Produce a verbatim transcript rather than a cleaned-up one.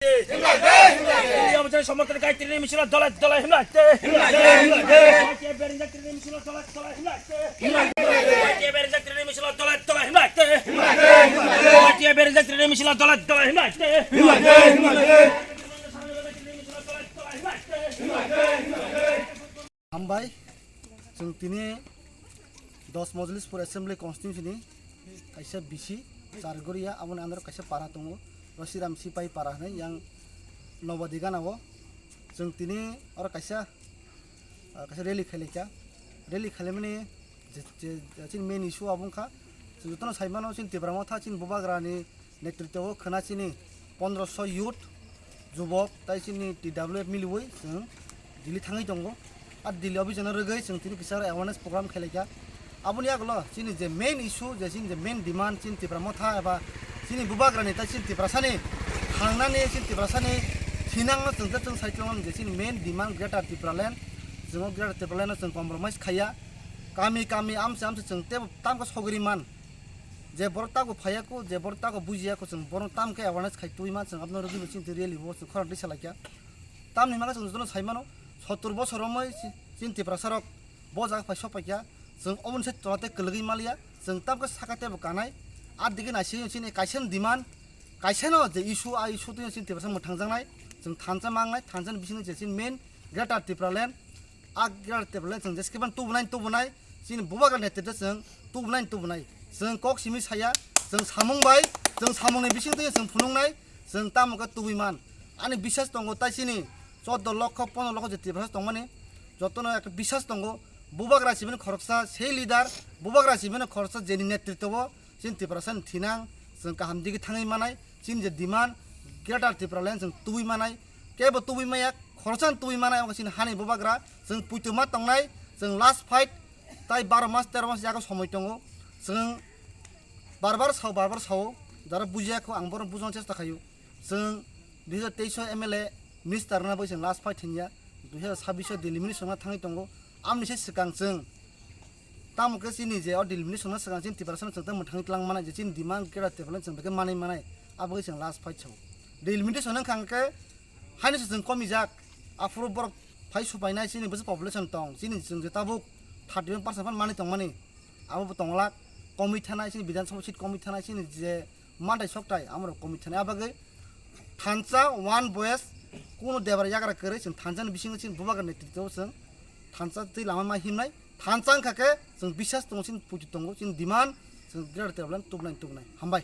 Himlai de, himlai de. Abojani somorthone khai trini misil dole dole himlai de. Himlai de, himlai de. Baitia berinjak trini misil dole dole himlai de. Himlai de, himlai de. Baitia berinjak trini misil dole dole himlai de. Himlai de, himlai de. Baitia berinjak trini misil dole dole himlai de. Himlai de, himlai de. Hambai, chwng tini dos Mojlispur Assembly Constituency ni kaisa bisi Chargoria, aboni under kaisa para tongo, Rasiram Sipai para hinwi yang Nobadi gana o. Chwng tini oro kaisa, ah, kaisa rally khailaikha. Rally khailaimani je, je, je chini main issue abo wngkha, chwng jotono saimano chini Tipra Motha chini bubagrani netritwo o khwna chini pondroso youth, jubok, tai chini T W F miliwi chwng Delhi thangwi tongo. Ar Delhi office no rwgwi chwng tini kisa awareness program khailaikha. Aboni yagulo chini je main issue, je chini je main demand, chini Tipra Motha eba chini bubagrani tai chini Tiprasani thangnani, chini Tiprasani thinangno chwng tei chwng saitlangmani je chini main demand Greater Tipraland. Chwng o Greater Tipraland no chwng compromise khaiya. Kami kami amse amse chwng tebo tamkhe sogri man. Je borok tago phaiya ko, je borok tago bujiya ko, chwng borok tam khe awareness khai twi man, chwng abno rwgwi bo chini rally bo chwng khorang twi salaikha. Tamni hwnba khe chwng jotono sai mano, sottor bosor romwi chi-, chini Tiprasa rok bo jaga phai sok paikha, chwng oboni sai tola tei kwlwgwi maliya, chwng tam khe saka tei bo kanai, ar digi naisingwi chini kaisa ni demand, kaisa no je issue, a issue twi chini Tiprasa mwthangjaknai, chwng thansa mangnai, thansa ni bisingni je chini main Greater Tipraland, a Greater Tipraland chwng jeskhe ban tubunai tubunai, chini bubagra netritwo chwng tubunai tubunai. Chwng kok simi saya, chwng samung bai, chwng samungni bisingtwi chwng phunuknai, chwng tamo khe tubui man. Ani bisas tongo tai chini choddo lokho, pondro lokho je Tiprasa tongmani, jotono ekta bisas tongo. Bubagra sibini khoroksa sei leader, bubagra sibini khoroksa jeni netritwo chini Tiprasani thinang, chwng kaham digi thangwi manai, chini je demand, Greater Tipraland chwng tubui manai, kebo tubui maya, khoroksa tubui manai, omo chini hani bubagra, chwng puituma tongnai, chwng last fight, tai baro mas, tero mas yago somoi tongo, chwng bar bar sao, bar bar sao, jara bujiya kho, ang bono bujna chesta khaio, chwng dui hazar teis o M L A minister rwna bai chwng last fight hinya, dui hazar sabbish o delimitation na thangwi tongo, amni se swkang chwng Tamo khe chini je o delimitation no swkang chini Tiprasa no chwng tei mwthangwi tlang manai je chini demand Greater Tipraland chwng beke manwi manai, abo khe chwng last fight sao. Delimitation wngkha hwnkhe haino se chwng komijak, aphuru borok phai supainai chini bwswk population tong, chini chwng je tabuk thirty one percent phan manwi tongmani, abo bo tonglak komwi thanai chini Bidhan Sabha seat komwi thanai chini je manthai sokthai amorok komwi thanai, abo khe thansa one voice kuno debra yagra kwrwi chwng thansa ni bisingo chini bubagra netritwo chwng thansa twi lama ma himnai. Thansa wngkha khe chwng bisas tongo, chini puitu tongo, chini demand chwng Greater Tipraland tubunai tubunai. Hambai.